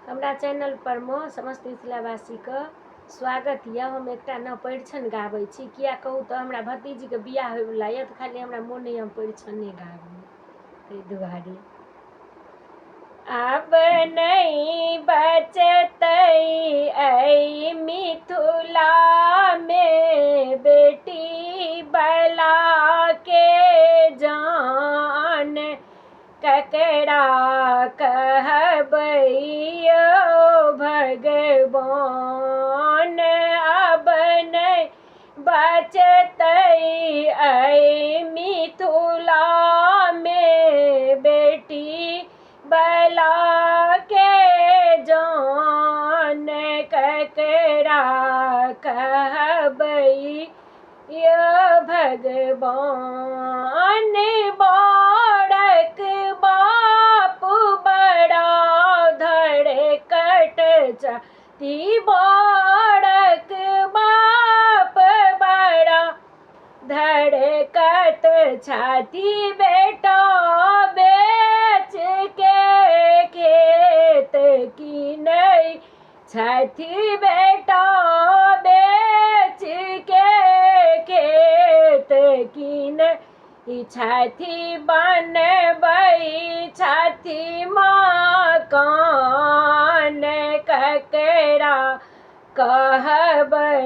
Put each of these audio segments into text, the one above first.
हमरा चैनल पर मे समस्त मिथिलावासीके स्वागत यऽ। हम एकटा नव परिछन गाबै छी। किया कहू तऽ हमरा भतीजीके बियाह होइवला यऽ, तऽ खाली हमरा मोन होइए हम परिछने गाबी, ताहि दुआरे। आब नहि बचतै ऐ मिथिलामे बेटी बलाके जान, ककरा कहबै यौ भगवान। आब नहि बचतै ऐ मिथिलामे बेटी बलाके जान, ककरा कहबै यौ भगवान। बड़क बाप बड़ा धड़कट छथि, बड़क बाप बड़ा धड़कत छथि, बेटा बेच के खेत कीनै छथि, बेटा बेच के खेत कीनै छथि, बनबै छथि मकान, ककरा कहबै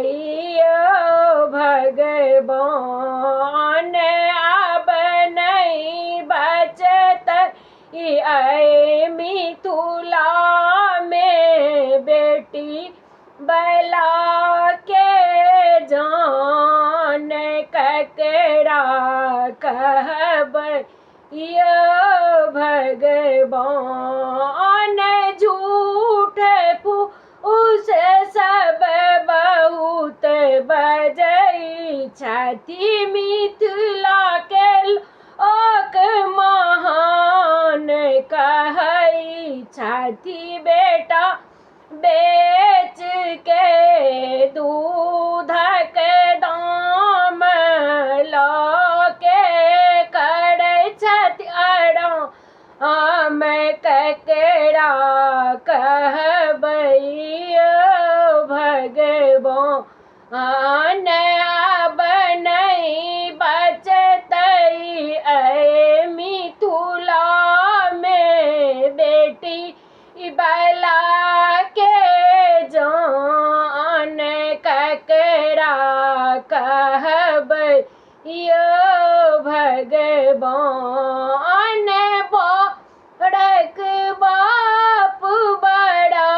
यौ भगवान। आब नहि बचतै ऐ मिथिलामे बेटी बलाके जान, ककरा कहबै यौ भगवान। झूठ फूस सब बहुत बजै छथि, मिथिलाके लोक महान कहै छथि, बेटा बेच के दूधक दाम लऽ के करै छथि आराम, ककरा कहबै यौ भगवान। आब नहि बचतै ऐ मिथिलामे बेटी बलाके जान, ककरा कहबै यौ भगवान। बड़क बाप बड़ा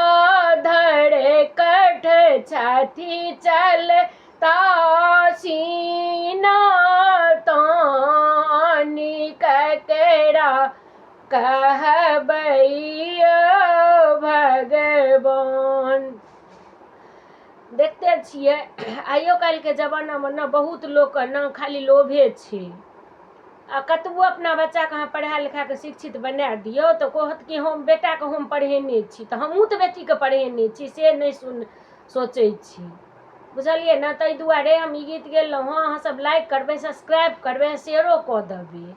धड़कठ छथि, चलता सीना तानि, ककरा कहबै यौ भगवान। देखते छियै, आइयो काल्हिके जमानामे ने बहुत लोकके ने खाली लोभे छै। आ कतबो अपना बच्चाके अहाँ पढ़ा लिखा कऽ शिक्षित बना दियौ तऽ कहत कि हम बेटाके हम पढ़ेने छी, तऽ हमहूँ तऽ बेटीके पढ़ेने छी, से नहि सुन सोचै छी, बुझलियै ने? ताहि दुआरे हम ई गीत गेलहुँ हँ। अहाँसभ लाइक करबै, सब्सक्राइब करबै, शेयरो कऽ देबै।